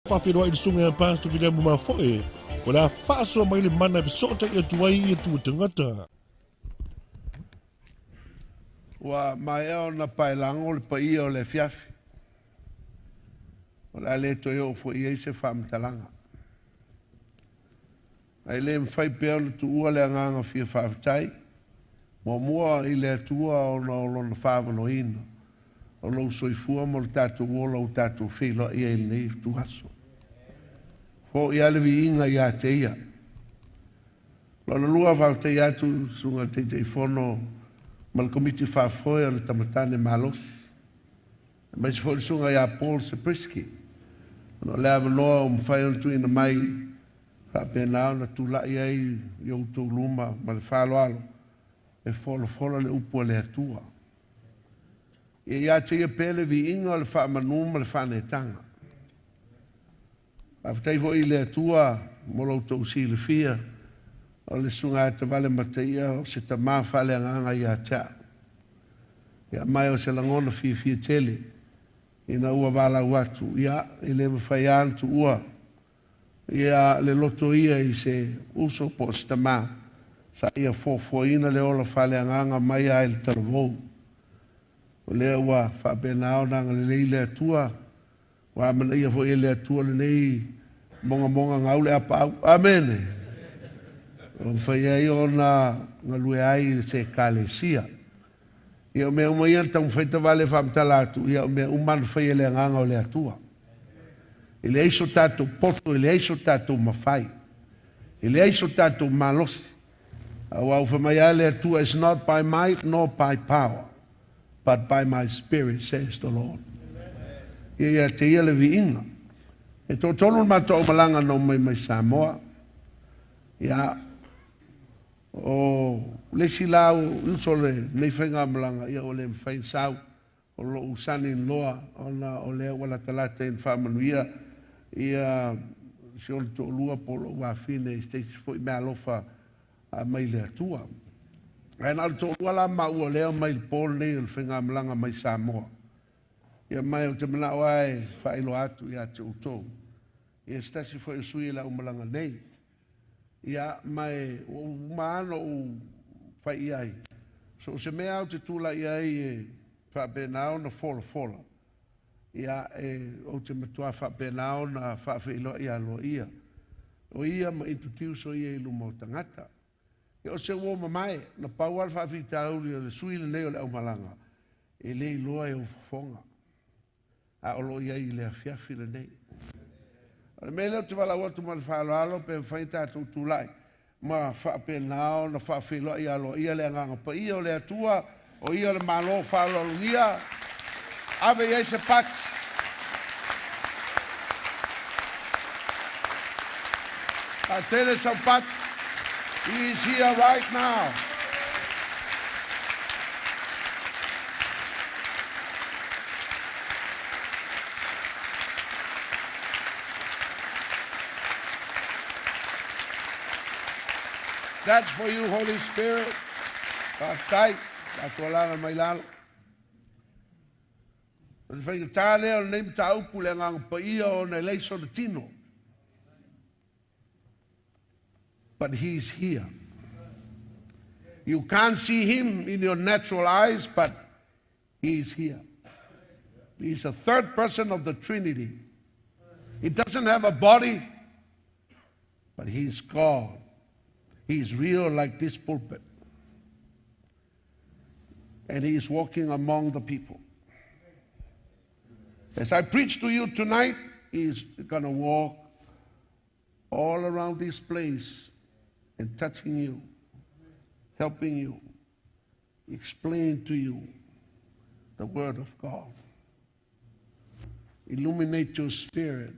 Faafeiloai i le susuga ia Pastor Viliamu Mafoe, o le a faasoa mai le mana e fesootai atu ai i Atua tagata. Ua maea ona paelago le paia o le afiafi. O le a le toe oo foi i ai se faamatalaga. Ae le mafai pea ona tuua le agaga fia faafetai, muamua i le Atua ona o Lona faaavanoaina o lou soifua ma lo tatou ola ua tatou feiloai ai i lenei ituaso. Fo'i lava le viiga ia te Ia. Lona lua, faafetai atu i le Susuga i le Taitaifono ma le Komiti Faafoe o le Tamatane Malosi, aemaise foi le Susuga ia Paul Sebriski, ona o le avanoa ua mafai ona tuuina mai faapena ona tulai ai i outou luma ma le faaaloalo e folafola le upu a le Atua. Ia ia te ia pea le viiga o le faamanu ma le faaneetaga. Faafetai foi i le Atua mo lo outou silafia o le Susuga ia Tavale Mataia o se tama faaleagaga ia te au. Ia mai o se lagona fiafia tele ina ua valaau atu, ia e le mafai lava ona tuua ia le loto ia i se uso po o se tama sa ia fuafuaina le ola faaleagaga mai lava i le talavou. O lea ua faapena ona agalelei le Atua, ua amanaia foi e le Atua lenei mogamoga gau le apaau. Amene. Ua mafai ai ona galue ai i se Ekalesia. Ia o mea uma ia na taumafai tavale e faamatala atu, ia o mea uma na fai e le agaga o le Atua. E leai so tatou poto, e leai so tatou mafai, e leai so tatou malosi. Aua ua fai mai lava le Atua, it's not by might nor by power, but by my spirit, says the Lord. Ia ia te ia le viiga. E toatolu le matou aumalaga na omai mai Samoa. Ia, o le isi la uso o lenei faigamalaga, ia ua le mafai ona sau. O lou son-in-law ona o lea ua latalata ina faamanuia ia si ona toalua po o lou afine i se isi foi meaalofa mai le Atua. Ae na o le toalua la maua o lea mai le po lenei o le faigamalaga mai Samoa. Ia mai ou te manao lava e faailoa atu ia te outou. Ia se tasi foi o sui o le aumalaga nei. Ia mai ua uma lava ona ou fai i ai. So o se mea ou te tulai ai e faapena ona folafola, ia e ou te matua faapena ona faafeiloai aloaia o ia ma introduce o ia i luma o tagata. Ia o se uo mamae, na pau lava le faafitauli o le sui lenei o le aumalaga, e le iloa e ou fofoga, a o lo o i ai i le afiafi lenei. O le mea lea ou te valaau atu ma le faaaloalo pe mafai ona tatou tulai ma faapena ona faafeiloai aloaia le agaga paia o le Atua, o ia le Malo faaaloalogia, ave i ai se pati. Faatele sau pati. He is here right now. That's for you, Holy Spirit. Faafetai, tatou alaala mai lalo. O le faigata lea o lenei mataupu le agaga paia ona e leai sona tino. But he is here. You can't see him in your natural eyes, but he is here. He is the third person of the Trinity. He doesn't have a body, but he is God. He is real like this pulpit. And he is walking among the people. As I preach to you tonight, he is going to walk all around this place and touching you, helping you, explain to you the Word of God. Illuminate your spirit,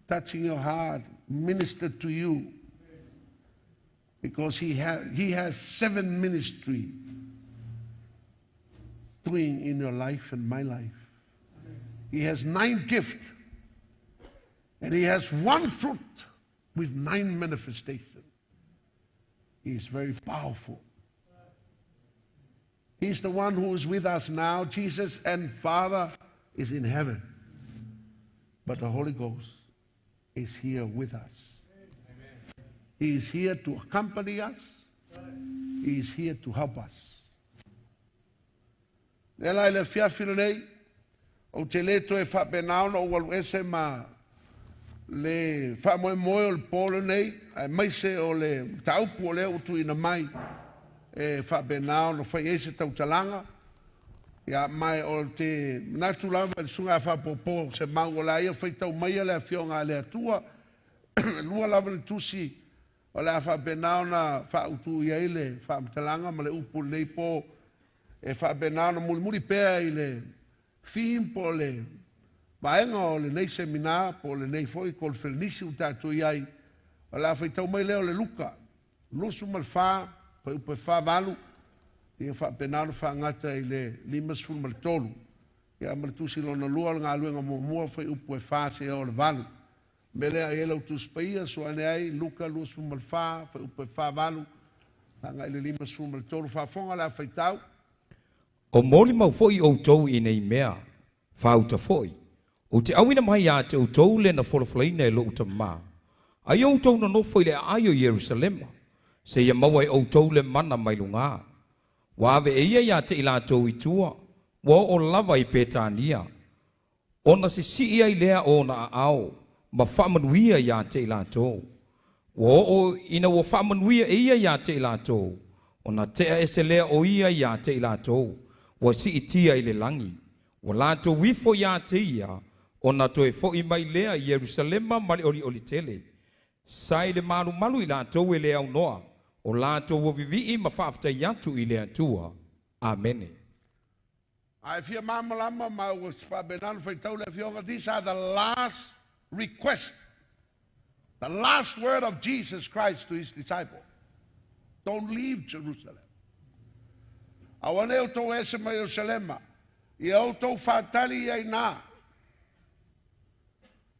touching your heart, minister to you. Because he has 7 ministry doing in your life and my life. He has 9 gifts. And he has 1 fruit with 9 manifestations. He is very powerful. He's the one who is with us now. Jesus and Father is in heaven. But the Holy Ghost is here with us. He is here to accompany us. He is here to help us. Le la i le afiafi lenei, ou te le toe faapena ona ou alu ese ma le faamoemoe o le po lenei, aemaise o le mataupu o lea ua tuuina mai e faapena ona fai ai se tautalaga. Ia, ma o te manatu lava i le susuga faapopo se mau o la ia faitau maia le afioga a le Atua, lua lava le tusi o le a faapena ona faautu i ai le faamatalaga ma le upu lenei po e faapena ona mulimuli pea i le theme po o le vaega o lenei seminar po o lenei foi koneferenisi ua tatou i ai. O le a faitau mai lea o le Luka 24, fuaiupu e 48, ia faapena ona faagata i le 53. Ia ma le tusi lona lua o le galuega muamua, fuaiupu e 4 seia oo i le 8. Mea lea ai lau Tusi Paia, soane ai Luka 24, fuaiupu e 48, agai i le 53. Faafofoga le a faitau. O molimau foʻi outou i nei mea, faauta foʻi, ou te auina mai iā te outou le na folafolaina e loʻu Tamā. Ai outou nonofo i le aai o Ierusalema, seia maua e outou le mana mai lugā. Ua ave e ia iā te i latou i tua, ua oo lava i Petania. Ona sisii ai lea o ona aao, ma faamanuia iā te i latou. Ua oo ina ua faamanuia e ia iā te i latou, ona tea ese lea o ia iā te i latou, ua siitia i le lagi. Ua latou ifo iā te ia, ona toe foʻi mai lea i Ierusalema ma le olioli tele. Sa i le malumalu i latou e le aunoa, o latou ua vivii ma faafetai atu i le Atua. Amene. Ae fia malamalama ma ua faapena ona faitau le afioga. These are the last request, the last word of Jesus Christ to his disciple. Don't leave Jerusalem. Aua ne outou ese mai Ierusalema, ia outou faatali ia ina.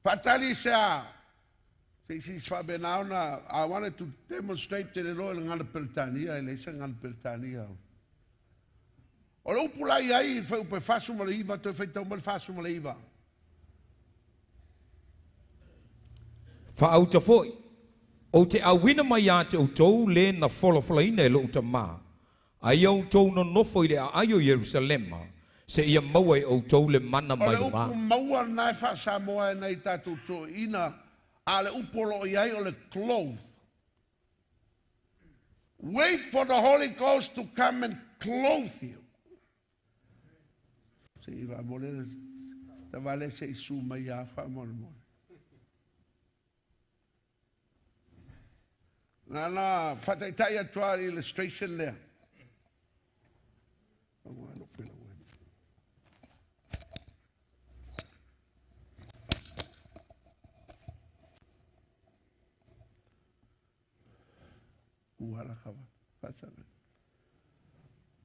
Faatali se a, se i si faapena ona, I wanted to demonstrate te le loa i le gana Peretania, e leai se gana Peretania. O le upu la i ai i fuaiupu e 49, toe faitau mai le 49. Faauta foʻi, ou te auina mai iā te outou le na folafolaina e loʻu Tamā, a ia outou nonofo i le aai o Ierusalema, seia maua e outou le mana O mai le lugā. upu maua lena e faa-Samoa e nai tatou toeaiina, a o le upu o lo o i ai o le clothe. Wait for the Holy Ghost to come and clothe you. Se i faamole le tavale se i su mai ia faamolemole. Na na faataitai atu lava i le illustration lea.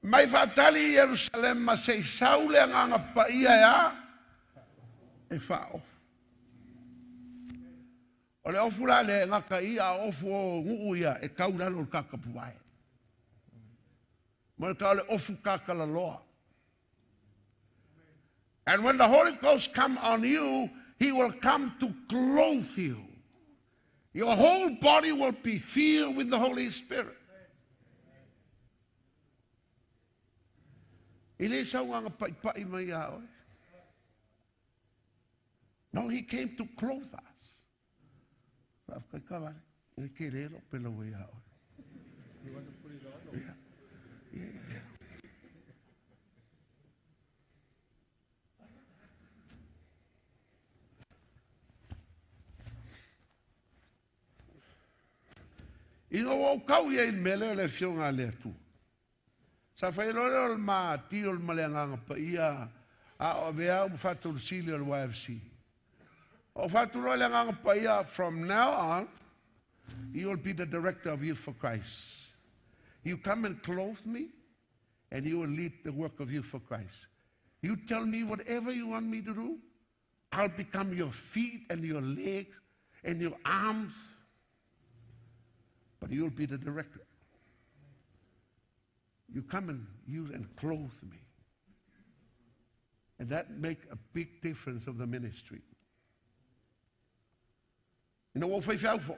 Mai faatali i Ierusalema se i sau le Agaga Paia e a? E faaofu. O le ofu la lea e gata i a o ofu o nuu ia e tau i lalo o le kakapuvae. Ma le tau o le ofu kakalaloa. And when the Holy Ghost come on you, he will come to clothe you. Your whole body will be filled with the Holy Spirit. E le sau aga paipai mai ia oe. No, he came to clothe us. Faafetai kavale. E ke le lo pela ua ia oe. You want to put it on? Or? Yeah. Yeah, yeah. Ina ua ou kau i ai i le mea lea o le Afioga a le Atua, sa fai loa lea o le ma deal ma le Agaga Paia a o avea au ma Faatonusili o le YFC. Ou fai atu loa i le Agaga Paia, from now on, you will be the director of Youth for Christ. You come and clothe me, and you will lead the work of Youth for Christ. You tell me whatever you want me to do, I'll become your feet and your legs and your arms, but you'll be the director. You come and you and clothe me. And that make a big difference of the ministry. Ina ua ou faifeau foi,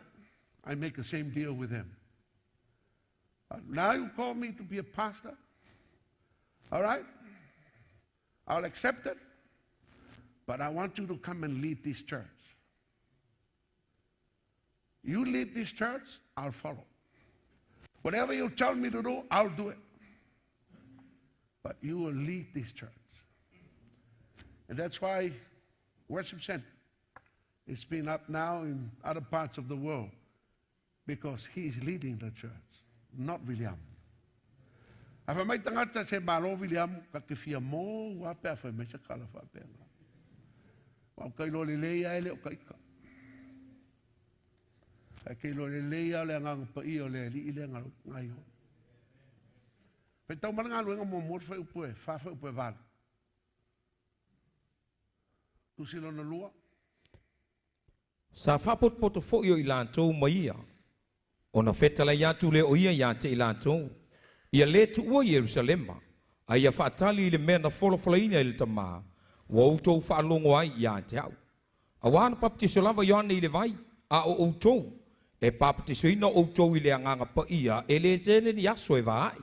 I make the same deal with them. But now you call me to be a pastor, all right? I'll accept it, but I want you to come and lead this church. You lead this church, I'll follow. Whatever you tell me to do, I'll do it. But you will lead this church. And that's why Worship Center it's been up now in other parts of the world because he is leading the church, not William. A fai mai tagata se malo William, ka te fia mō ua pe a fai mai se kala whaapenga. Wa kai lo le lei ae le o ka ika. Ai kei lo le lei a le anganga pa i o le li i le ngai o. Fai tau mala ngā luenga mō mō fai upu e, wha fai upu e vale. Tusi lona lua. Sa faapotopoto foi o i latou ma ia, ona fetalai atu lea o ia iā te i latou, ia lē tuua Ierusalema, a ia faatali i le mea na folafolaina e le Tamā, ua outou faalogo ai iā te a'u. Auā na papatiso lava Ioane i le vai, a o outou, e papatisoina outou i le Agaga Paia e lē tele ni aso e vāa'i.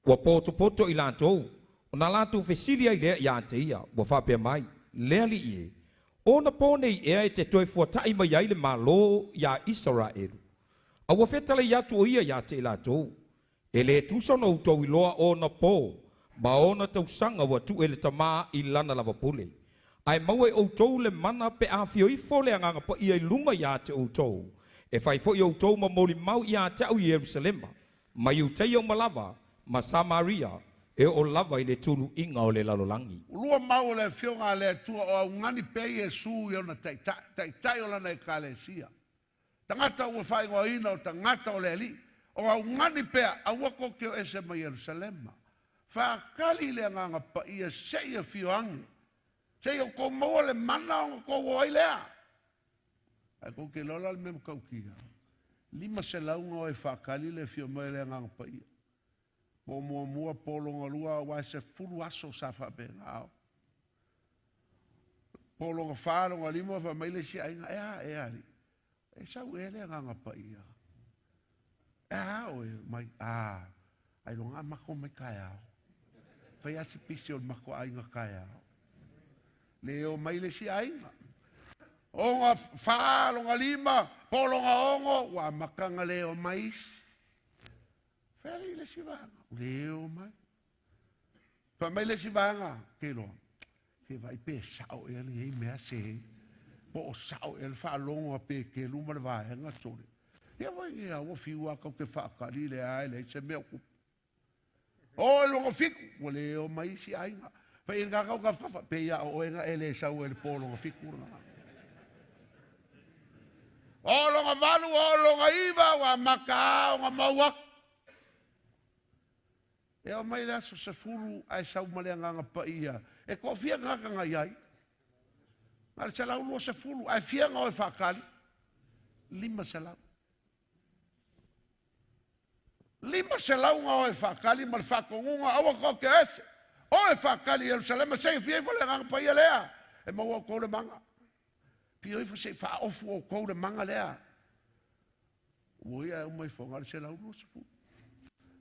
Ua potopoto i latou, ona latou fesili ai lea iā te ia, ua faapea mai, Le Alii e, o ona pō nei ea e te toe fuata'i mai ai le Mālō iā Isaraelu? A ua fetalai atu o ia iā te i latou, E lē tusa ona outou iloa ona pō ma ona tausaga ua tuu e le Tamā i lana lava pule. Ae maua e outou le mana pe a afio ifo le Agaga Paia i luga iā te outou, e fai foi outou ma molimau iā te a'u i Ierusalema, ma Iutaia uma lava, ma Samaria, e oo lava i le tuluiga o le lalolagi. Ulua mau o le Afioga a le Atua o augani pea Iesu i ona taitai, taitai o lana Ekalesia. Tagata ua faaigoaina o tagata o le Alii, o augani pea, aua kou te o ese ma Ierusalema. Faakali le Agaga Paia seia afio age, seia outou maua le mana ona tou o ai lea. Ae kou te iloa la le mea matautia, 500 ga o e faakali le afio mai o le Agaga Paia. Po muamua, po longa lua, aua e 10 aso sa faapena ao. Po longa fa, longa lima, fai mai le isi aiga, e a ea alii? E sau ea le Agaga Paia? E a oe mai, a, ailoga a makou mai taeao. Fai a si pisi o le makou aiga taeao. Le o mai le isi aiga. Onga fa, longa lima, po longa ono, ua amata ona le o mai isi. Fai alii le isi vaega, ua le o mai. Fai mai le isi vaega, ke iloa, se vaai pe sao ea lenei mea se, po o sao ea le faalogo a Petelu ma le vaega sole. Ia foi, ia ua fiu lava tou te faatali le a e leai se mea o tupu. O e longa fitu, ua le o mai isi aiga. Fai i lena tau tafatafa, pei a o oe na e le sau ai le po longa fitu lena. O longa valu, o longa iva, ua amata a ona mau atu. E ao mai le aso 10 ae sau ma le Agaga Paia. E toafia tagata na i ai? Na o le 120, ae fia na o e faatali? 500. 500 na o e faatali ma le faatonuga aua tou te ese. O e faatali i Ierusalema seia fia ifo le Agaga Paia lea e maua outou le maga. Pio ifo se i faaofu outou le maga lea. Ua ia e uma ifo na o le 120.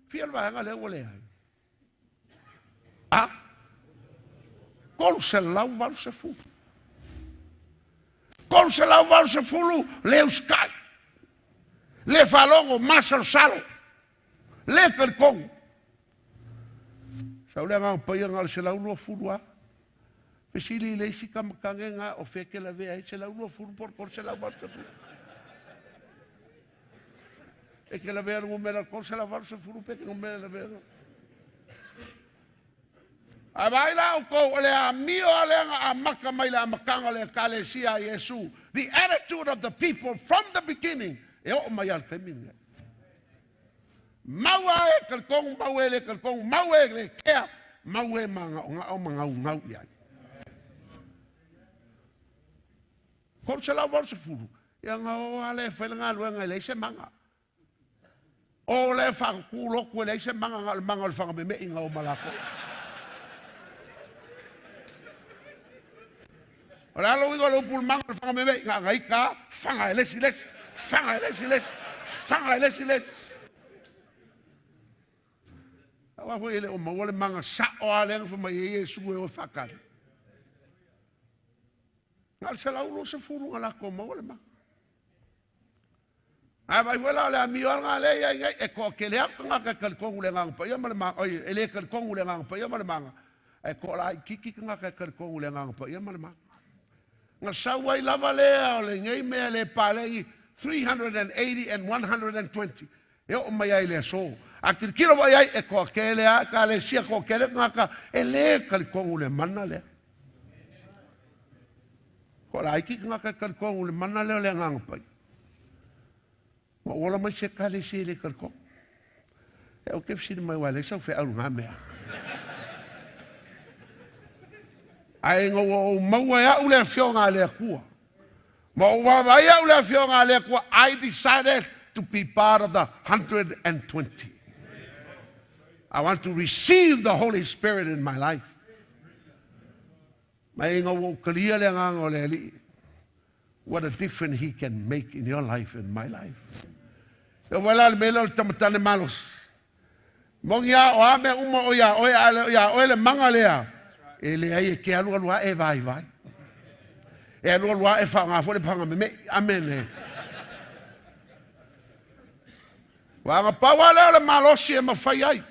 Fia le vaega lea ua leai? A? 380. 380 le usitai, le faalogo, masalosalo, le talitonu. Sau le Agaga Paia na o le 120 lava. Fesili i le isi tama tane na o fea e te lavea ai 120 po o le 380. E te lavea le numera 380 pe te numera lavea. Ae vaai la outou, o le amio lava lea na amata mai le amataga o le Ekalesia a Iesu, the attitude of the people from the beginning, e oo mai lava i le taimi lenei. Mau a e talitonu, mau e le talitonu, mau e le kea, mau e magaogao ma gaugau i ai. 380, ia na o lava lea e fai le galuega e leai se maga. O lea e faatutu lotu e leai se maga, na o le maga o le fagameme'i na o ma latou. O le alo uiga o le upu le maga o le faga memei, ga ika, faga e lesi lesi, faga e lesi lesi, faga e lesi lesi. Aua foi ele o maua le maga sao a lea na fai mai ai Iesu e o e faatali. Na o le 120 na latou maua le maga. Ae vaai foi la o le amio lava lena lea e i ai nei, e toatele atu tagata e talitonu i le Agaga Paia ma le maga, oi, e le talitonu i le Agaga Paia ma le maga, ae toalaitiiti tagata e talitonu i le Agaga Paia ma le maga. Na sau ai lava lea o lenei mea le paleni 380 and 120 e oo mai ai i le aso. A tilotilo foi i ai, e toatele lava ekalesia, toatele tagata e le talitonu i le mana lea. Toalaiti tagata e talitonu i le mana lea o le Agaga Paia. Ua ou ola mai se ekalesia e le talitonu. E ou te fesili mai, aua e leai sau feau i lena mea. Ae ina ua ou maua e au le Afioga a le Atua, ma ou vaavaai au i le Afioga a le Atua, I decided to be part of the 120. I want to receive the Holy Spirit in my life. Ma ina ua ou talia le Agaga o le Alii, what a difference He can make in your life and my life. E oo mai la le mea lea o le tamatane malosi. Moni lava o a mea uma o iā oe, a le o iā oe le maga lea, e leai e te alualu ae e vaivai. E alualu ae e faaaoga foi le paga memei. Amene. Aua na pau lava lea o le malosi e mafai ai.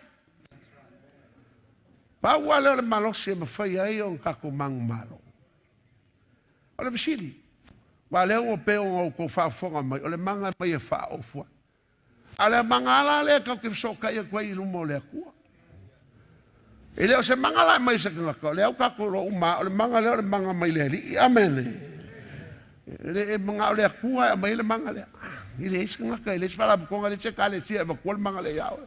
Pau lava lea o le malosi e mafai ai ona tatou manumalo. O le fesili, aua o lea ua pei ona outou faafofoga mai, o le maga e aumai e faaofu ai. A o le maga lava la lea tatou te fesootai atu ai i luma o le Atua. E le o se maga la e aumai e se tagata, o lea ua tatou iloa uma lava, o le maga lea o le maga mai le Alii. Amene. E le manao le Atua e aumai ai le maga lea. E leai se tagata, e leai se faalapotopotoga, e leai se ekalesia e avatua le maga lea ia oe.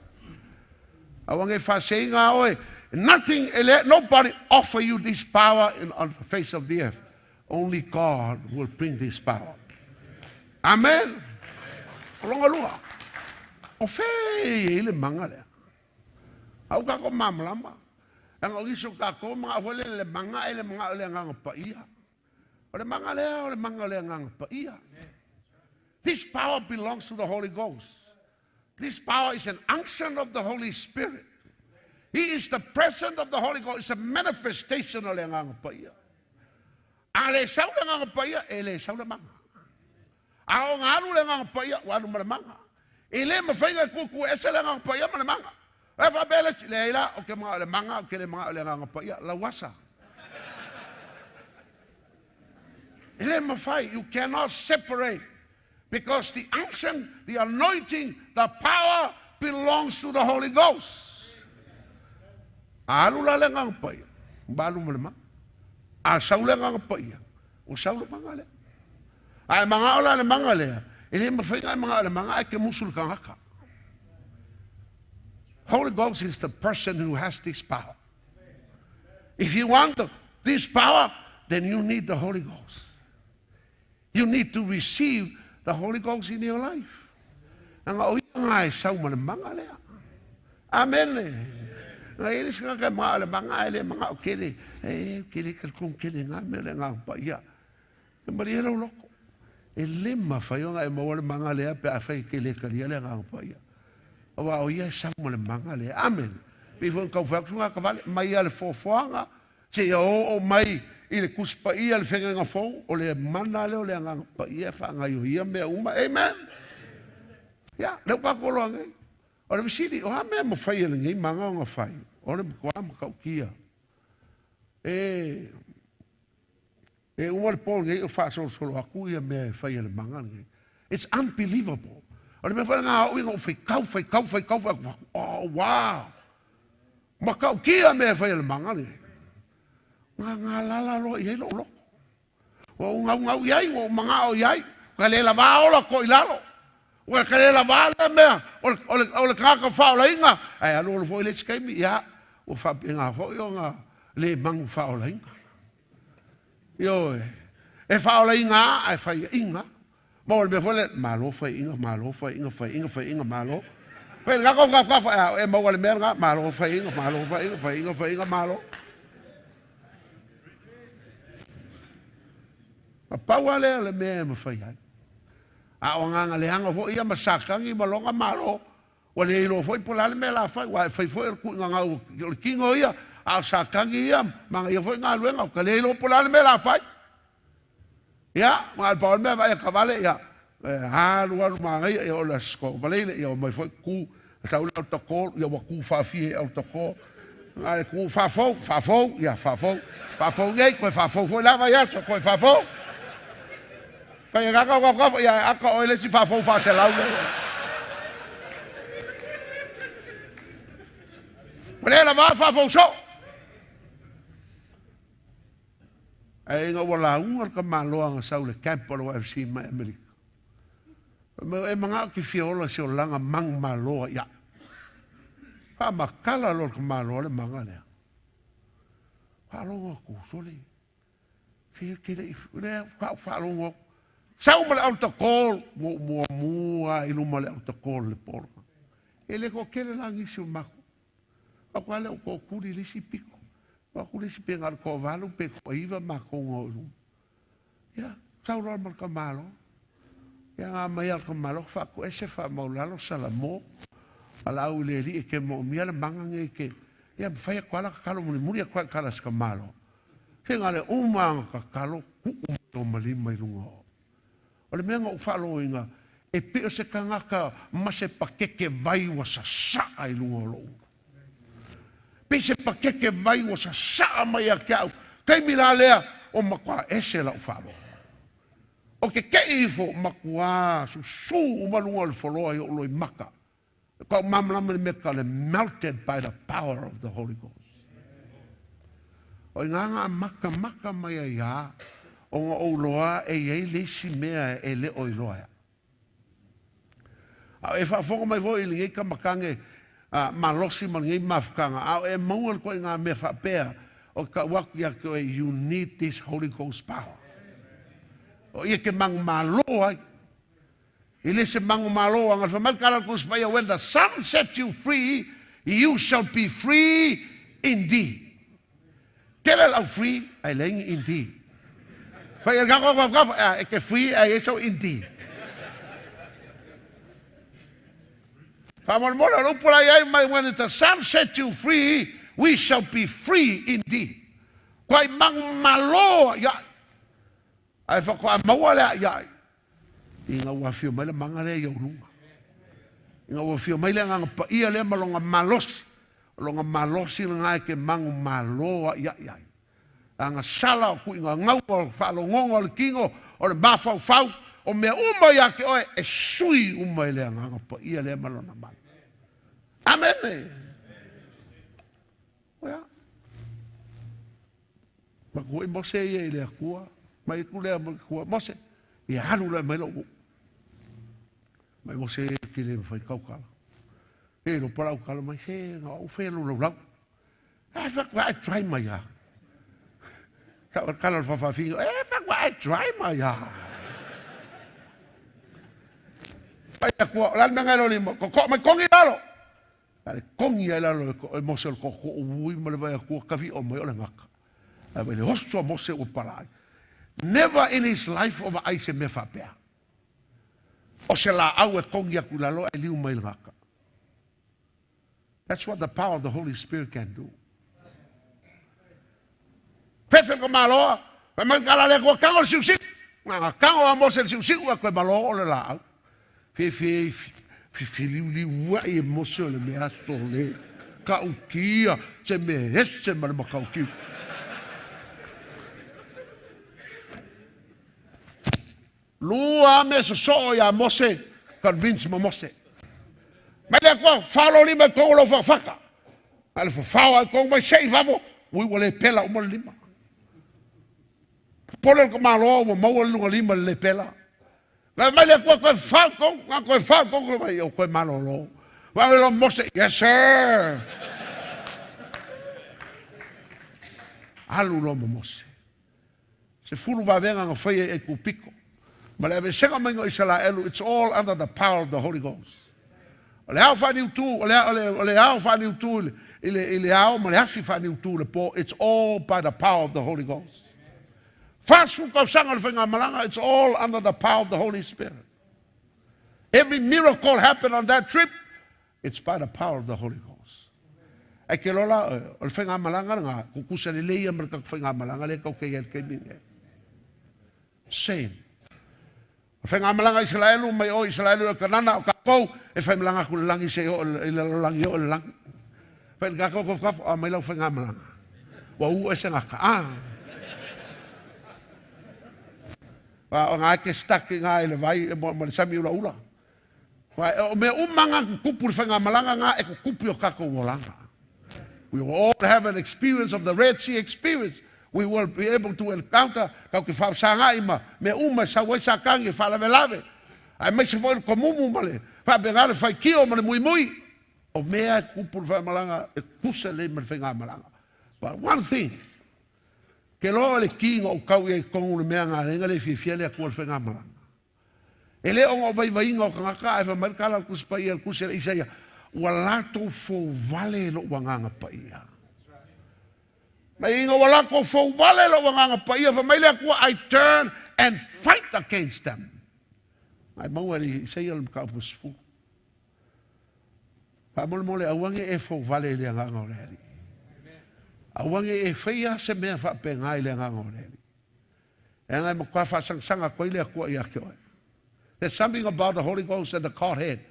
Aua ne i faaseseina oe. Nothing, e leai, nobody offer you this power in, on the face of the earth. Only God will bring this power. Amen. O lona lua, o fea e i ai le maga lea? A ua tatou malamalama, leaga o nisi o tatou e manao foi lele i le maga ae le manao i le Agaga Paia. O le maga lea o le maga o le Agaga Paia. This power belongs to the Holy Ghost. This power is an unction of the Holy Spirit. He is the presence of the Holy Ghost. It's a manifestation o le Agaga Paia. A le sau le Agaga Paia, e le sau le maga. A o ona alu le Agaga Paia, ua alu ma le maga. E le mafai ona tuutuu ese le Agaga Paia ma le maga. E faapea le isi, leai la, ou te manao i le maga, ou te le manao i le Agaga Paia. Lauasa. E le mafai, you cannot separate because the unction, the anointing, the power belongs to the Holy Ghost. A alu la le Agaga Paia, ua alu ma le maga. A sau le Agaga Paia, ua sau le maga lea. A e manao la i le maga lea, e le mafai ona e manao i le maga ae e te musu i le tagata. Holy Ghost is the person who has this power. If you want this power, then you need the Holy Ghost. You need to receive the Holy Ghost in your life. Leaga o ia lena e sau ma le maga lea. Amene. Na i ai le isi tagata e manao i le maga ae le manao tele, e ou te le talitonu tele i na mea o le Agaga Paia. E malie lou loto. E le mafai ona e maua le maga lea pe afai e te le talia le Agaga Paia. Aua o ia e sau ma le maga lea. Amene. Pei foi ona tau fai atu gakavale, mai lava le foafoaga seia oo mai i le Tusi Paia i le Feagaiga Fou, o le mana lea o le Agaga Paia e faagaioia mea uma. Amen. Ia, lea ua tatou iloa nei. O le fesili, o a mea e mafai e lenei maga ona fai? O le matua matautia. E E uma le po lenei o faasolosolo atu ia mea e fai e le maga lenei. It's unbelievable. O le mea foi lena a au ina ou faitau, faitau, faitau, faitau, oh wow! Matautia mea e fai e le maga lenei. Na galala loa i ai lou loto. Ua ou naunau i ai, ua ou manao i ai. Ua le lavā ola ko i lalo. Ua ka le lavā lea mea o le, o le, o le tagata faaolaina. Ae alualu foi le isi taimi, ia, ua faapena foi ona le manu faaolaina. Ioe. E faaolaina lava ae faiaina lava. Ma o le mea foi lea, malo faiaina, malo faiaina, faiaina, faiaina, malo. Fai lena tou tafatafa, a e maua i le mea lena, malo faiaina, malo faiaina, faiaina, faiaina, malo. Ma pau lava lea o le mea e mafai ai. A o agaga leaga foi ia ma sakagi ma loga malo, ua le iloa foi po o le a le mea o le a fai, aua e fai foi o le tuuina gau o le tino ia, a o sakagi ia ma ana ia foi galuega, ua ta le iloa po o le a le mea o le a fai. Ia, ma o le pau lava le mea, vaai a tavale, ia, alu alu manaia, ia o le Aso Faraile, ia omai foi tu, sau le altar call, ia ua tu faafia i altar call. Na le tu faafou, faafou, ia faafou, faafou nei, toe faafou foi la vaiaso, toe faafou. Fai e kaka kaka, ia aka oe le isi faafou faaselau lea. Ua le lava faafou soo. Ae ina ua lauga le tamaloa na sau i le camp o le YFC mai Amerika. Fai mai, e manao ke fia ola se olaga manumaloa ia. Faamatala loa le tamaloa le maga lea. Faalogo atu, sole. Fia ke le lea faalogo atu. Sau ma le altar call, ua ou muamua i luma le altar call le polo. E le toatele la nisi o matou. Aku lea ua toatuli le isi pito. Aku le isi pe na o le toavalu pe toaiva matou na o i luma. Ia, sau loa ma le tamaloa. Ia, na aumai lava le tamaloa faatoese faamaulalo Salamo. A la au i le alii e te moomia le maga nei ke. Ia, mafai atu lava la tatalo mulimuli atu lava i tala a si tamaloa. Se na o le uma lava ona tatalo tuu mai loma lima i luga o. O le mea na ou faalogoina, e pei o se tagata ma se pakeke vai ua sasaa i luga o lou. Pei se pakeke vai ua sasaa mai ia te au. Taimi la lea, ua matua ese lau faalogo. O ke kei ifo, matua susū uma luga o le foloa i ou loimaka. E kau malamalama i le mea ka le melted by the power of the Holy Ghost. O i ngā ngā maka maka mai ai a, ona ou loa e i ai le isi mea e le o iloa ea. A o e faafofoga mai foi i lenei kamakage malosi ma lenei mafutaga, a o e maua le koiga mea faapea, o te tau atu ia te oe, you need this Holy Ghost power. O ia ke manumalo ai. E le se manumalo anga le fai mai le Tusi Paia, when the Son set you free, you shall be free indeed. Tele lau free, ai leai ni indeed. Fai e gafa gafa gafa, e ke free ai e sau indeed. Faamolemole o le upu la i ai mai, when the Son set you free, we shall be free indeed. Kuai manumalo ia. Ai whakoa maua lea ia. I ngā ua whio mai le manga lea i au lunga. I ngā ua whio mai le nganga paia lea ma longa malosi. O longa malosi le ngai ke mangu maloa ia ia. Anga sala o kui ngā ngau o whaalongonga o le kingo o le mawhau whau o mea uma ia ke oe e sui uma i lea nganga paia lea ma lona mai. Amen. Oia. Ma kui Mose ia i le akua. Mai ku lea ma kua Mose. Ia alu le mai lou. Mai Mose ki le whai kaukala. E lo parau kala mai se nga au whai lau lau. E whakwa e try mai a. Ka kala le whawhawhinga. E whakwa e try mai a. Pai akua, o lan mengai lo lima. Ko ko mai kongi lalo. Ale kongi ai lalo e Mose o le koko o ui ma le vai akua kavi o mai o le ngaka. Ai vai le hoso a Mose o palai. Never in his life o ai se mea faapea. O se la au e kongi aku lalo e liu mai le ngaka. That's what the power of the Holy Spirit can do. Pefe ko maloa, pa mai kala le ko kango siu siu. Nga kango a Mose siu siu a koe maloa o le la au. Fe fe fe fe liu liu wa e Mose o le mea sole. Ka ukia te me ese ma le makaukiu. Lua me soso ia Mose, convince ma Mose. Mai le koa, whalo lima kongo lo whawhaka. Ale whawhao ai kongo mai sei whavo, ui ua le pela uma le lima. Pole ko maloa ua maua le lunga lima le pela. Ngai mai le koa koe whao kongo, ngā koe whao kongo mai o koe malolo. Wa lo Mose, yes sir. Alu lo mo Mose. Se fulu vavenga nga whaia e kupiko. Ma le avesega mai ngo Israelu, it's all under the power of the Holy Ghost. O le ao whaani utu, o le ao whaani utu, i le ao ma le afi whaani utu le po, it's all by the power of the Holy Ghost. 40 tausaga o le faigamalaga, it's all under the power of the Holy Spirit. Every miracle happened on that trip, it's by the power of the Holy Ghost. Ae ke loa la o le faigamalaga lena, tutusa lelei ia ma le tatou faigamalaga lea tatou te i ai i le taimi lenei. Same. O le faigamalaga a Isaraelu mai o Isaraelu i Kanana, o tatou e faimalaga atu i le lagi seia oo i le lalolagi e oo i le lagi. Fai le tatou tafatafa, o aumai lau faigamalaga. Ua u ese gata. Ah. O ngā ke stuck i ngā i le vai ma le sami ulaula. O mea uma ngā tutupu i le faigamalaga ngā e tutupu i o tatou olaga. We will all have an experience of the Red Sea experience. We will be able to encounter tau te whaosangai ma mea uma e sau ai sa tangi e whaalavelave. Aemaise foi le tomumu ma le faapena le faitio ma le muimui. O mea e tutupu i le faigamalaga e tutusa lelei ma le faigamalaga. But one thing, ke loa le ki na ou tau i ai i totonu o le mea na ala ai na le fiafia le Atua i le faigamalaga. E le o na o vaivaiga o tagata, ae fai mai le tala a le Tusi Paia, le Tusi a le Isaia, Ua latou fouvale lou Agaga Paia. Mai ina ua latou fouvale lou Agaga Paia, fai mai le Atua, I turn and fight against them. Ae maua e le Isaia le mataupu e 10. Faamolemole, aua ne i e fouvale i le Agaga o le Alii. Aua ne i e faia se mea faapena i le Agaga o le Alii. E aga e matua faasagasaga atu ai le Atua ia te oe. There's something about the Holy Ghost and the Godhead,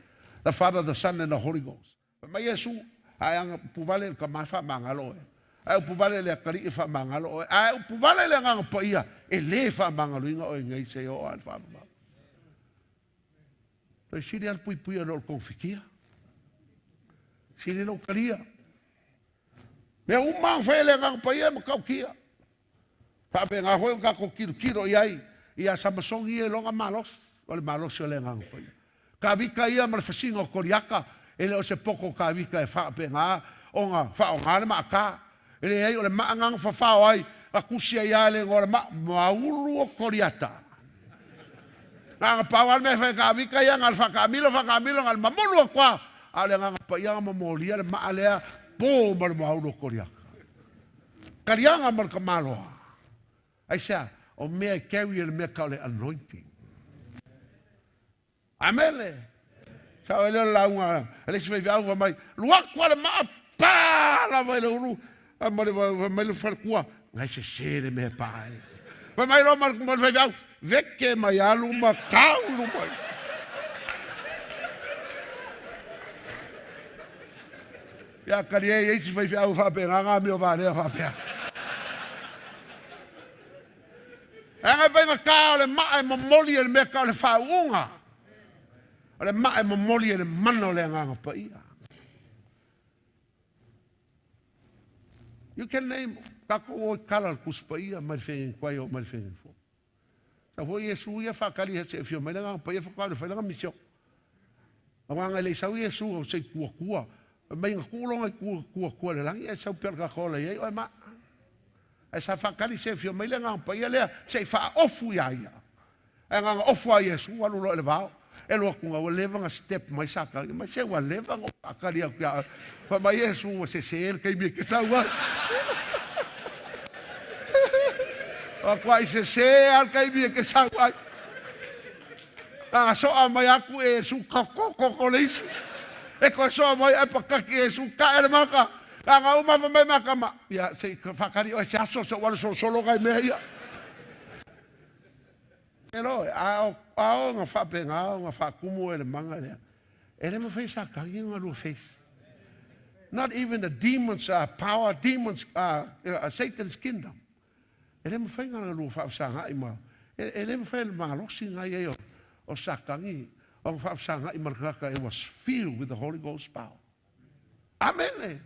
the Father, the Son and the Holy Ghost. Fai mai Iesu, A e aga upuvale i le Tama e faamagalo oe. A e upuvale i le Atalii e faamagalo oe. A e upuvale i le Agaga Paia, e le faamagaloina oe nei seia oo lava i le faavavau. Toe sili lava le puipuia i lo le togafitia. Sili lou talia. Mea uma lava na fai e le Agaga Paia e matautia. Faapena foi ona tatou tilotilo i ai ia Samasoni ia i lona malosi, o le malosi o le Agaga Paia. Tavita ia ma le fasiga o Koliata, e le o se poto o Tavita e faapena ona faaaoga le maata. E leai, o le maa na na fafao ai, na tusi ai lava le igoa o le maa, Maulu o Koliata. Na ona pau lava le mea e fai e Tavita ia, na o le faataamilo, faataamilo, na o le mamulu atu lava, a o le Agaga Paia na momolia le maa lea, po ma le maulu o Koliata. Taliaga ma le tamaloa. Aisea? O mea e carry e le mea tau le anointing. Amene. Sao ai lea o le lauga a le isi faifeau fai mai, Alu atu lava le maa, pa lava i le ulu, fai mai le faletua, Nai sese le mea e pa ai. Fai mai loa ma le faifeau, Veke mai alu ma tau i luma. Ia kali e isi faifeau faapena ngā mea o valea faapea. E aga faigata o le maa e momoli e le mea tau o le faauuga. O le maa e momoli e le mana o le Agaga Paia. You can name tatou o i kala o le Tusi Paia mai le feagaiga tuai oo mai le feagaiga fou. Sau foi Iesu ia faatali se i afio mai le Agaga Paia faatoa alu e fai lana mission. Aua e le i sau Iesu o se i tuatua, fai mai na tuu lona i tuatua i le lagi ae sau pea o le tagata ola i ai oe ma. Ae sa faatali se i afio mai le Agaga Paia lea se i faaofu ia ia. Ae na ona ofu lava Iesu alu loa i le vao. E alu atu ua leva ona step mai Satani mai se ua leva ona ou faatali atu ia oe. Fai mai Iesu ua sese le taimi e te sau ai. Ua matuai sese lava le taimi e te sau ai. Na soa mai atu e Iesu kokoko le isi. E toe soa mai ae pataki Iesu tae le maka. Na uma fai mai maka ma. Ia se i faatali oe se aso se i ou alu solosolo nai mea ia. E loe, a o a o na faapena ona faatumu e le mana lea, e le mafai e Satani ona lua face. Not even the demons power, demons Satan's kingdom. E le mafai ona lua faafesagai ma, e le mafai e le malosi na i ai o Satani ona faafesagai ma le tagata e was filled with the Holy Ghost power. Amene.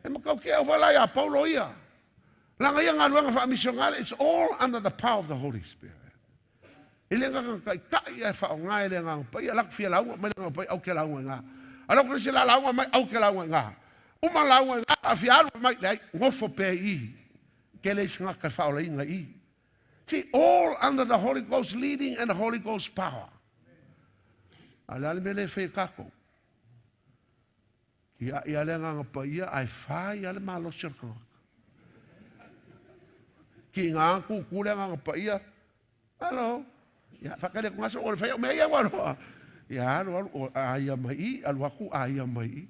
E matautia au foi la ia Paulo ia. Leaga ia galuega faamisionale, it's all under the power of the Holy Spirit. E le agaga taitai ae faaaoga e le Agaga Paia. Latou fia lauga mai le Agaga Paia, au ke lauga i ngā. A lau ke la lauga mai, au ke lauga i ngā. Uma lauga i ngā, a fia alu mai, leai, nofo pea i i. Kele isi gata e faaolaina i i. See, all under the Holy Ghost leading and the Holy Ghost power. A o le a le mea lea e fai e tatou? Ia ia le Agaga Paia ae fai lava le malosi o le tagata. Ki ngā kūkū le ngā paia. Alo. Ia, whakale ko ngaso o le whai o mea ia waloa. Ia, alu alu, o aia mai i, alu aku aia mai i.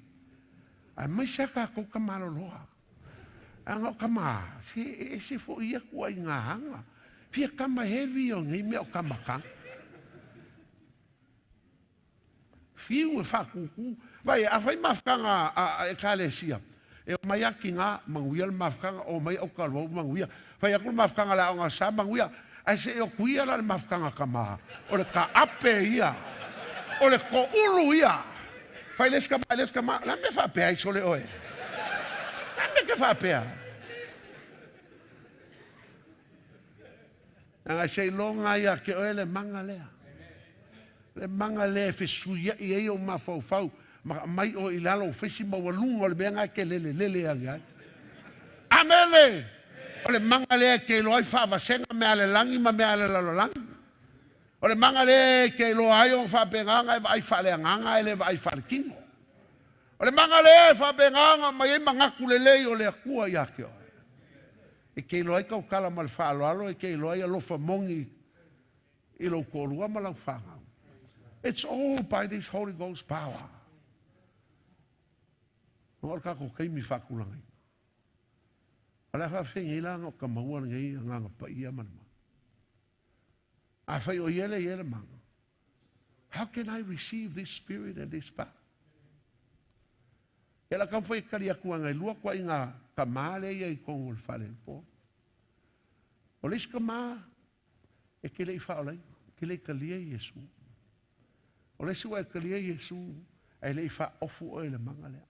Ai mai sa ka kou ka maloloa. Anga o kama, se e se fo ia kua i ngā hanga. Fia kama heavy o ngei mea o kama kanga. Fiu e whakuku. Vai, a whai mawhakanga a e kalesia. E o mai aki ngā manguia le mawhakanga, o mai au kalwau manguia. Whai aku le mawhakanga la o ngā sa manguia. Ai se e o kuia la le mawhakanga ka maha. O le ka ape ia. O le ko ulu ia. Whai les ka ma, les ka ma. La me whapea i sole oe. La me ke whapea. Anga se longa ia ke oe le manga lea. Le manga lea fesuia i ei o mafaufau. Ma mai o i lalo o fesi maualuga o le mea ke lele lele age ai. Amele! O le manga lea ke iloa ai faavasega mea a le lagi ma mea a le lalolagi. O le manga lea ke iloa ai o faapegaga e vaai faaleagaga e le vaai faalekino. O le manga lea e faapegaga mai ai magaku lelei o le Atua ia te oe. E ke iloa ai kaukala ma le faaloalo e ke iloa ai alofa mogi i lou toalua ma lau fanau. It's all by this Holy Ghost power. O le kako kaimi whakulanga. O le whawhengi la ngā ka maua ngai ngā ngā pa ia mana. A whai o iele iele manga. How can I receive this spirit and this power? E la kamwhai kari aku ngai lua kwa i ngā kamā le ia i kongo le whare po. O le isi kamā e ke le i whaolai, ke le i kalia Iesu. O le isi wa e kalia Iesu, e le i whaofu o e le manga lea.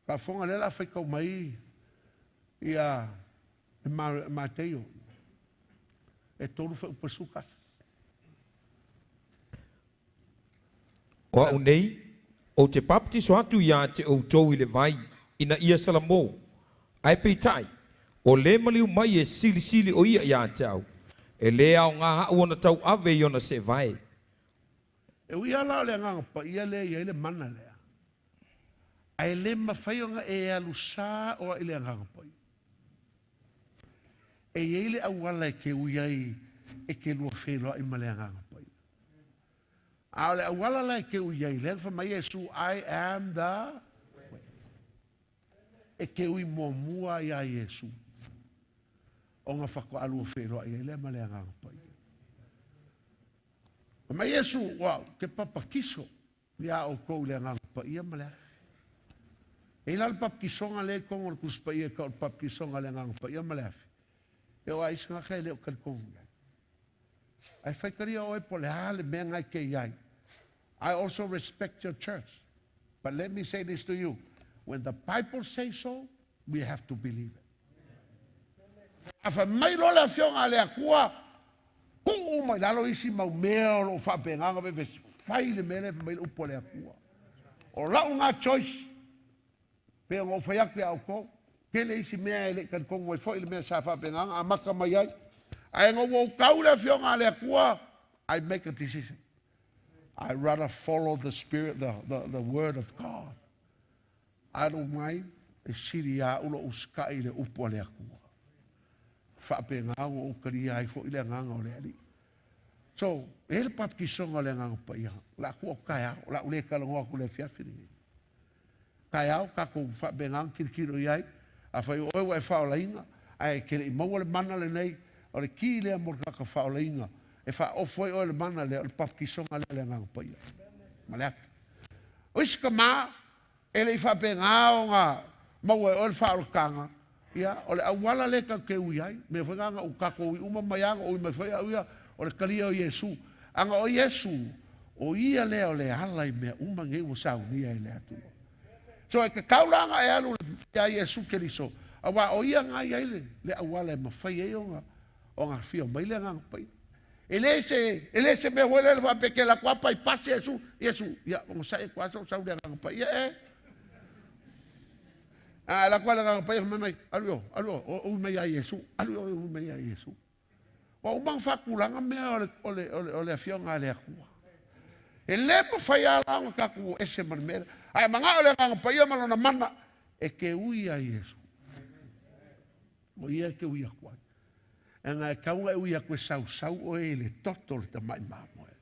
Ka whonga le la whai kau mai ia e Mateo. E tolu whai upasuka. O au nei, o te baptiso atu ia te outou i le vai, ina ia salamo. Ai peitai, o le maliu mai e silisili o ia ia te au. E le au ngā hau ona tau ave i ona se vai. E ui ala o le nganga pa ia le ia i le mana lea. Ai le mawhai o ngā e alu sa o i le nganga pa ia. E ia i le awala e ke ui ai e ke lua wheloa i ma le nganga pa ia. A o le awala la e ke ui ai, le wha mai Yesu, I am the way. E ke ui mua mua ia Yesu. O ngā whakwa alua wheloa i ai le ma le nganga pa ia. Mai Yesu, wow, ke papakiso ia o kou le nganga pa ia ma le. E ila le papakisonga le kongo le kuspa ia ka o le papakisonga le nganga pa ia ma le afi. E o aisa ngā kai le o kalikongu ia. Ai whaikaria oe po le hale mea ngai ke iai. I also respect your church. But let me say this to you. When the Bible says so, we have to believe it. A wha mai lo le afionga le akua, kuu mai lalo isi mau mea o lo whaapenganga pe whai le mele mai le upo le akua. O lau ngā choice, pe ngō whai aku au ko, kele isi mea e le kalikongu mai foi le mea sa whaapenganga, a maka mai ai. Ai ngō wau kau le afionga le akua, I make a decision. I rather follow the spirit, the word of God. I don't mind, e siri a ulo uskai le upo le akua. Whaapenganga o karia ai fo i le nganga o le ali. So, e le papakisonga le nganga pa ia. La ku o kai au, la ule ka longoa ku le fiafiri. Kai au, ka ku whaapenganga kirikiro iai, a whai oe wa e whaolainga, ai ke le i maua le mana le nei, o le ki lea mo le kaka whaolainga, e whaofoi oe le mana le, o le papakisonga le le nganga pa ia. Ma le ake. O isi ka mā, e le i whaapenganga o ngā maua e oe le whaolakanga, ia, o le awala le ka ke ui ai, me whai nganga u kako ui uma mai anga, ui mai whai au ia, o le kalia o Iesu. Anga o Iesu, o ia lea o le ala i mea uma ngei ua saunia e le atua. So e ke kaulanga e alu ia Iesu Keriso, awa o ia ngai ai le awala e mawhai ai o ngā whio mai le nganga pai. E le se mea hoi le whapeke la kwa pai pasi Iesu, Iesu, ia, o ngā sae kwa sau sau le nganga pai, ia e. A la kwa le nganga pai, mai mai, alu o, o mai a Iesu, alu o, o mai a Iesu. Wa umang whakulanga mea o le afionga le akua. E le pa whai ala o kaku ese manmera. Ai manga o le nganga pai ma lona mana e ke ui a Iesu. O ia e te ui aku ai. E ngā e kaunga e ui aku e sausau o e le toto le tamai mamoe.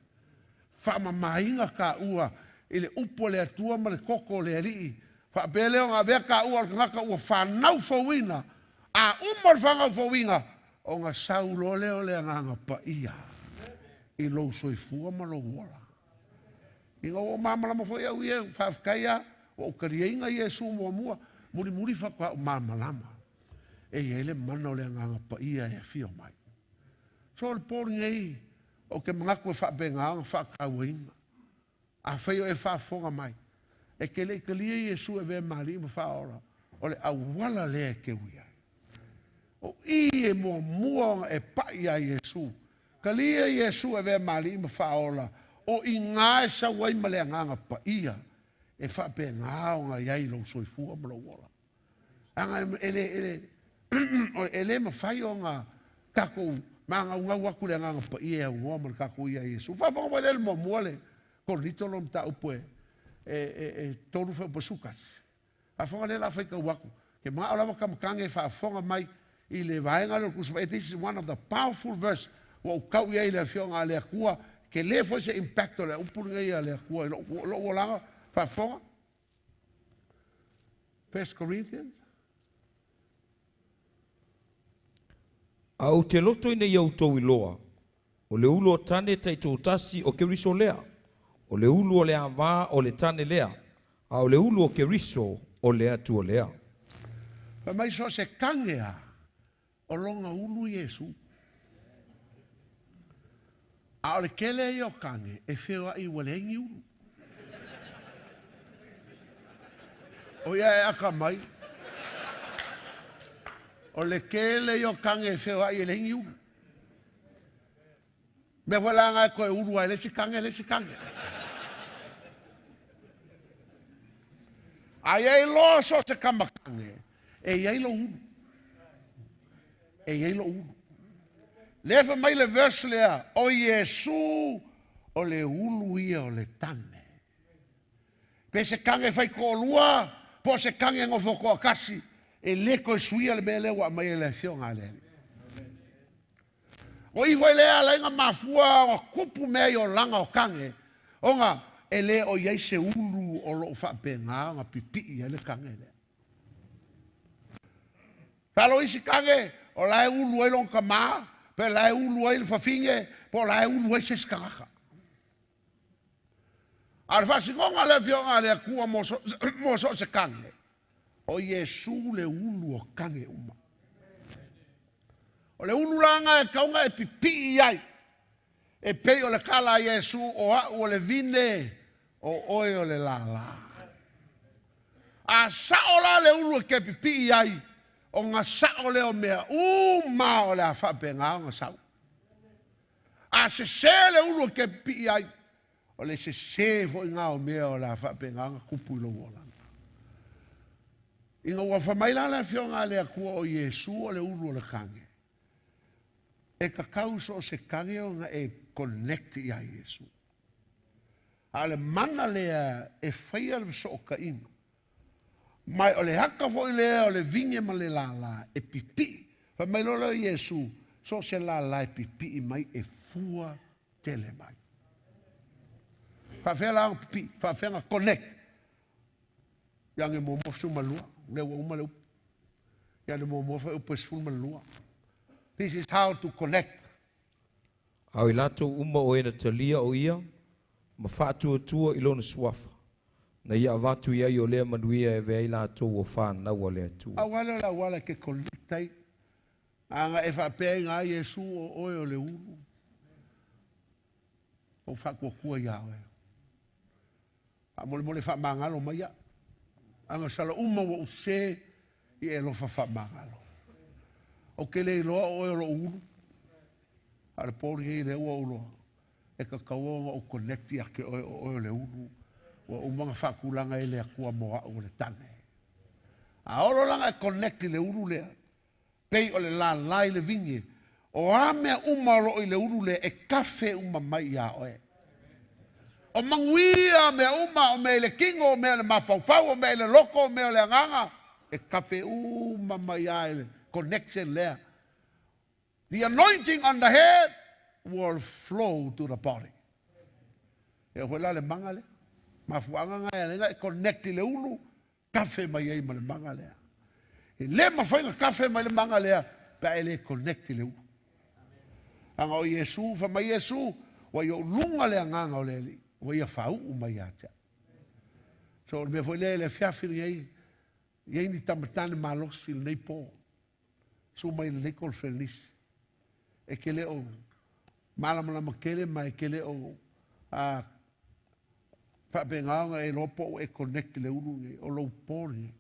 Whaamamainga ka ua i le upo le atua ma le koko le alii. Whaapea leo ngā vea ka ua o le ngaka ua whanau fauina. A uma le whangau fauina. O ngā sau lo leo le anganga pa ia. I lou soifua ma lou ola. I ngā o mamalama foi au ia whaafkaia o ukarieinga Iesu mua mua. Muri muri whakwa o mamalama. E ia ele mana o le anganga pa ia e whio mai. So le pōri ngei o ke mangaku e whaapenga anga whaakauainga. A whaio e whaafonga mai. E ke le ikalia Iesu e vea mali ma whaora. O le awala lea e ke ui ai. O i e mua mua e pai a Iesu. Kalia Iesu e vea mali ma whaora. O i ngā e sawai ma le anganga pa ia. E whaapenga o ngā iai lou soifua ma lou ola. Anga ele o ele mawhai o ngā kakou manga ngau aku le anganga pa ia e ngoa ma le kakou ia Iesu. Whawhanga mai le mua mua le Korinito lo mta upu e toru wha upasukas. Whawhanga le la whai kau aku. Ke maa o lava kamakange whaafonga mai i le vaenga le kusa. This is one of the powerful verse wa ukau ia i le afionga a le akua. Ke le foi se impacto le upu ngai a le akua. Lo uolanga whaafonga. 1 Corinthians. A o te loto ina ia utou iloa, o le ulu o tane taitōtasi o Keriso lea, o le ulu o le avā o le tane lea, a o le ulu o Keriso o le atua lea. Fa mai so se kangea o longa ulu Iesu. A o le kele i o kange e whioa i wale ingi ulu. O ia e aka mai. O le kele i o kange e whioa i le ingi ulu. Me wala ngai koe ulu ai le si kange, le si kange. Ai ei loa so se kamakange, e iai lo ulu. E iai lo ulu. Lefa mai le verse lea, o Iesu o le ulu ia o le tane. Pe se kange whai ko'olua, po se kange ngofo ko'akasi, e le koe suia le mea lea wa mai e le afioga le. O iho e lea lainga mafua o kupu mea i o langa o kange, onga e le o iai se ulu o loo whaapenga o pipi i le kange lea. Talo isi kange, o lae ulu ai long kama, pe lae ulu ai le whawhinge, po lae ulu ai se skangaka. A le whasingonga le fionga le akua mo so se kange. O Iesu le ulu o kange uma. O le ulu langa e kaunga e pipi ai. E pei o le kala Iesu o au o le vine o oe o le lala. A sao la le ulu e ke pipi ai. O ngā sao leo mea uma o le a whaapenga o ngā sao. A se se le ulu e ke pipi ai. O le se se fo i ngā o mea o le a whaapenga o ngā kupu i lo olanga. Inga ua whamaila le afionga le akua o Iesu o le ulu o le kange. E kakau so se kange o ngā e connect i a Iesu. A le mana lea e whaia le so o ka ina. Mai o le haka foi lea o le vinge ma le lala e pipi. Fa mai lola Iesu so se lala e pipi mai e fua tele mai. Fa la pipi, fa fea connect. Yang e momo su malua, le ua uma le upu. Yang e momo fa upu e malua. This is how to connect. A o latou uma o e na talia o ia, ma whaatuatua i lona suafa. Na ia avatu ia i o lea manuia e vea i latou o whanau a le atua. A wale o la wala ke connect ai. Anga e whaapea i ngā Iesu o oe o le ulu. O whaakuakua ia oe. A mole mole whaamangalo mai ia. Anga sala uma wa use i e lofa whaamangalo. O ke le iloa o oe o lo ulu. A le pōri hei le ua uloa. E kakaua o connect ia ke oe o oe o le ulu. Ua umanga whaakulanga e le akua moa o le tane. A olo langa e connect i le ulu lea. Pei o le lalai le vinge. O a mea uma o lo i le ulu lea e kafe uma mai ia oe. O manguia mea uma o mea i le kingo, o mea le mafaufau, o mea i le loko, o mea le anganga. E kafe uma mai ia e le connection lea. The anointing on the head will flow to the body. E oo foi la le maga lea. Mafuaaga na e ala ai ona e connect i le ulu, kafe mai ai ma le maga lea. E le mafai ona kafe mai le maga lea pe a e le connect i le ulu. Leaga o Iesu, fai mai Iesu, ua i ou luga le Agaga o le Alii, ua ia faauu mai ia te au. So o le mea foi lea i le afiafi lenei, i ai ni tamatane malosi i lenei po, susu mai i lenei koneferenisi. E te le o malamalama tele ma e te le o a faapena ona e iloa po o ua e connect i le ulu lenei, o lou po lenei.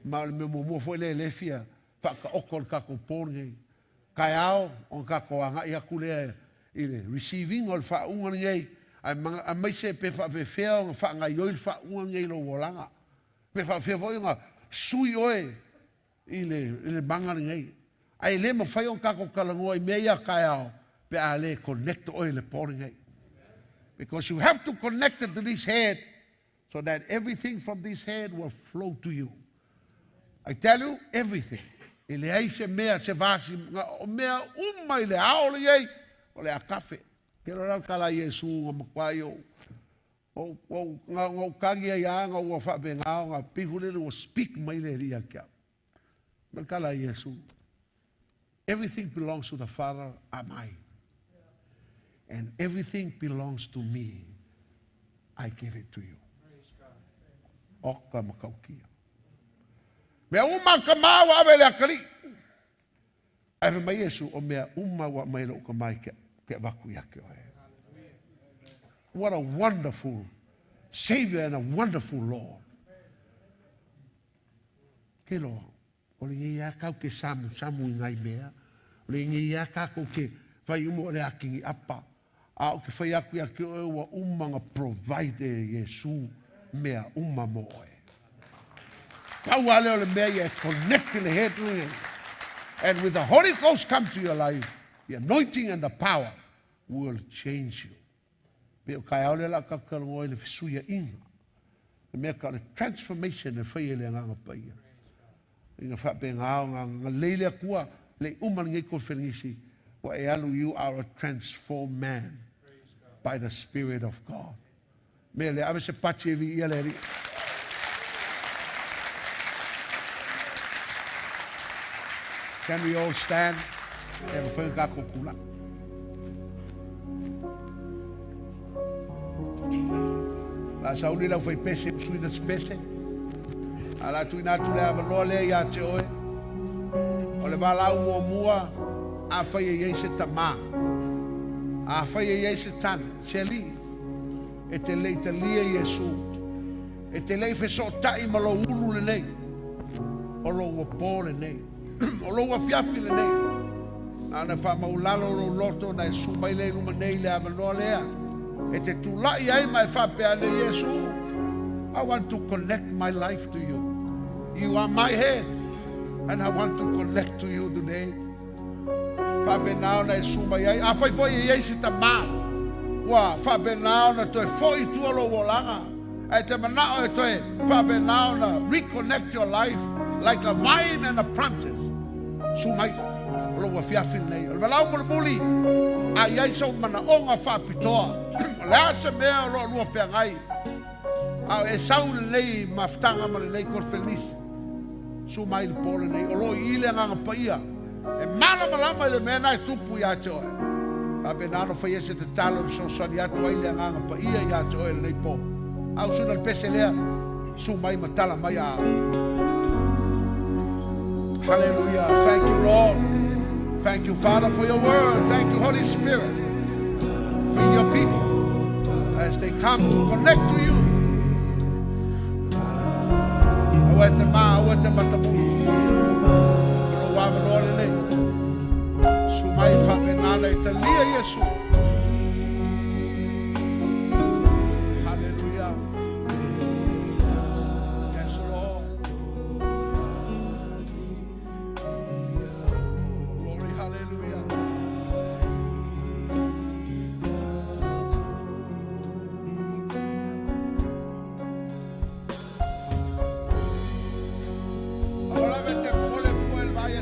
Ma o le mea muamua foi lea e le fia faataoto o le tatou po lenei, taeao ona tatou agai atu lea i le receive ina o le faauuga lenei, aemaise pe faapefea ona faagaoioi le faauuga lenei i lou olaga. Pe faapefea foi ona sui oe i le maga lenei. Ae le mafai ona tatou talanoa i mea ia taeao pe a le connect oe i le po lenei. Because you have to connect it to this head so that everything from this head will flow to you. I tell you, everything. E leai se mea, se vasi, o mea uma i le ao lenei, o le a kafe. Ke loa la le tala a Iesu na matua i ou, ou, ou, na, na ou tagi ai lava na ua faapena ona pei foi lele ua speak mai le Alii ia te au. Ma le tala a Iesu, Everything belongs to the Father are mine. And everything belongs to me, I give it to you. Oka matautia. Mea uma ka ma ua ave le akalii. Ae fai mai Iesu, o mea uma ua aumai e lou tama i ke avatu ia te oe. What a wonderful Savior and a wonderful Lord. Ke loa, o lenei lava kau ke samusamu i nai mea, o lenei lava kākou ke fai uma o le akini apa, a o ke fai atu ia te oe ua uma ona provide e Iesu mea uma mo oe. Pau lava lea o le mea ia e connect i le head lenei. And with the Holy Ghost come to your life, the anointing and the power will change you. Pei o taeao lea o le a tatou talanoa i le fesuiaiga. Le mea tau o le transformation e fai e le Agaga Paia. Ina faapena ona galei le Atua, lei uma lenei koneferenisi, ua e alu you are a transformed man by the Spirit of God. Mea lea, ave se pati e viia le Alii. Can we all stand? E mafai ona tatou tulai. La sauni lau faipese ma suina se pese. A la tuuina atu le avanoa lea ia te oe. O le valaau muamua, afai e i ai se tama, afai e i ai se tane, se alii, e te le i talia Iesu, e te le i fesootai ma lou ulu lenei, o lou apo lenei, o lou afiafi lenei, na ona faamaulalo lou loto na e susu mai lea i luma nei i le avanoa lea, e te tulai ai ma e faapea ane, Iesu, I want to connect my life to you. You are my head and I want to connect to you today. Faapena ona e susu mai ai. Afai foi e i ai se tama ua faapena ona toe foi i tua lou olaga, ae te manao e toe faapena ona reconnect your life like a vine and a branches, susu mai o lou afiafi lenei. O le valaau mulimuli, a i ai sou manaoga faapitoa, o le a se mea o lo o lua feagai, a o e sau i lenei mafutaga ma lenei koneferenisi, Susu mai i le po lenei, o lo o i i le Agaga Paia e malamalama i le mea na e tupu ia te oe. Faapena ona fai ai se tatalo e fesoasoani atu ai le Agaga Paia ia te oe i lenei po. A usuna le pese lea, susu mai ma tala mai a. Hallelujah. Thank you, Lord. Thank you, Father, for your word. Thank you, Holy Spirit, for your people as they come to connect to you. Aua e te mā, aua e te matamuhi. Ko lou avanoa lenei. Susu mai faapena ona e talia Iesu. Hallelujah. Yes, Lord. Glory, hallelujah. Aua lava e te popole fua i le vaai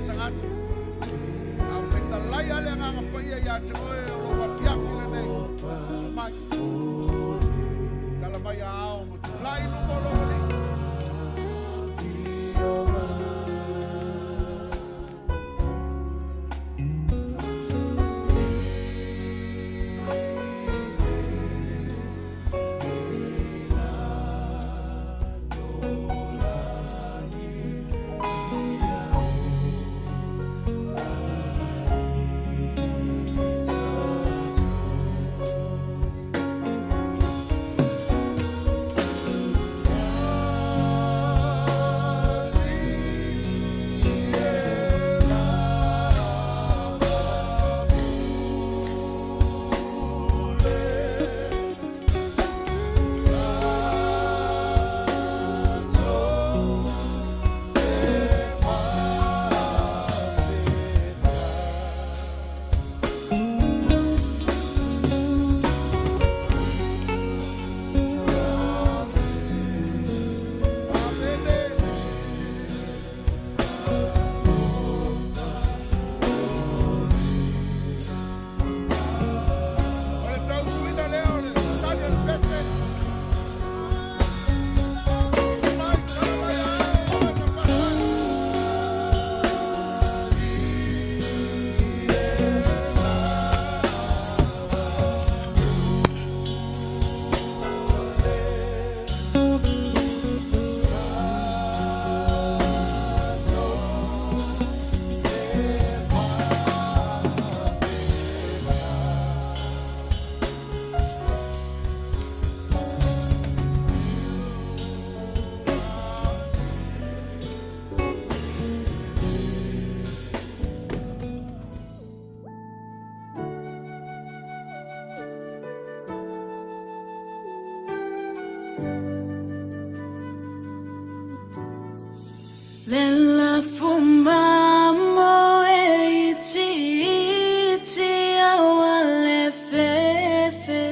Le lafumamo e itiiti aua le fefe.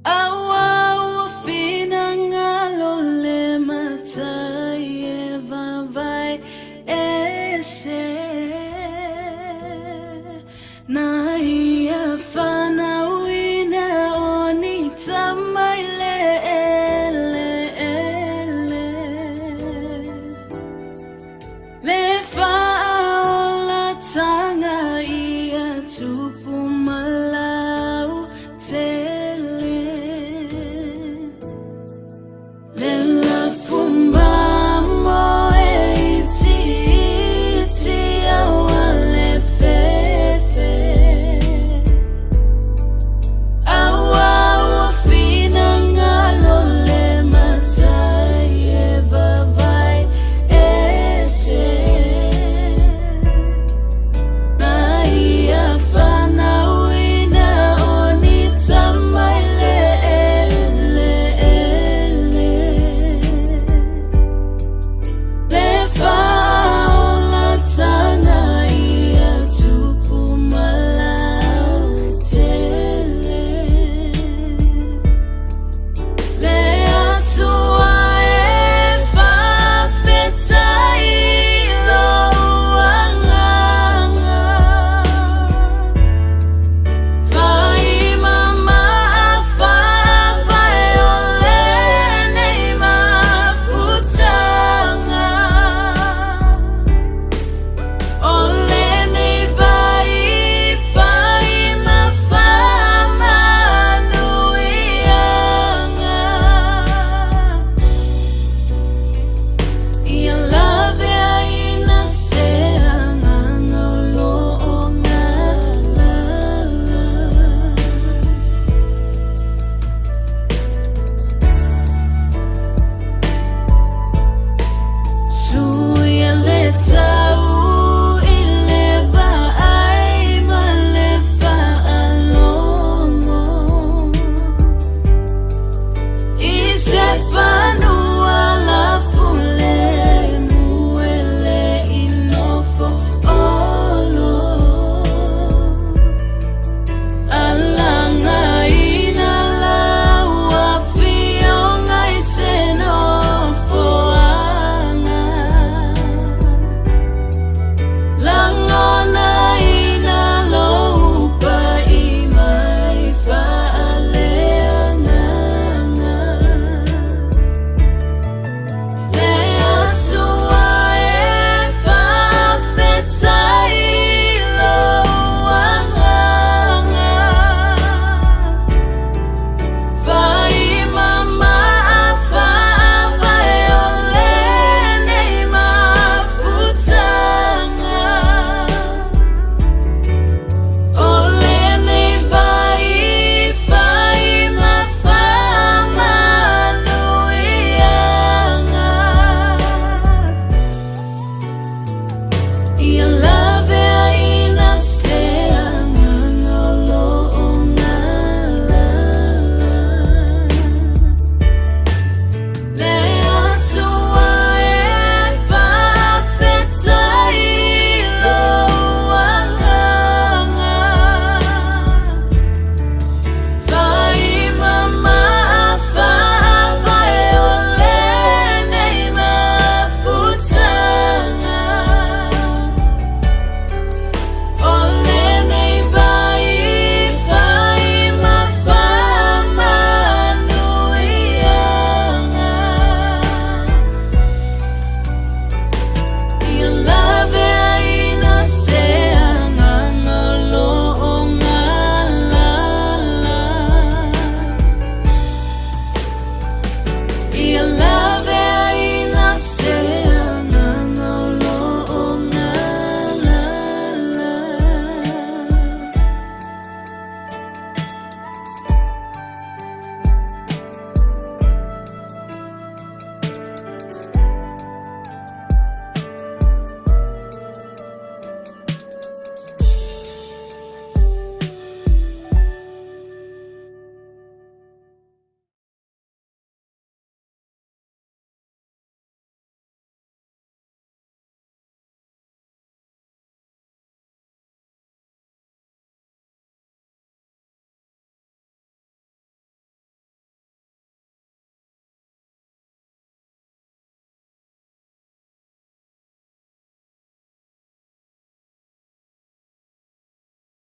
Aua ua finagalo le Matai e vavae ese. Nai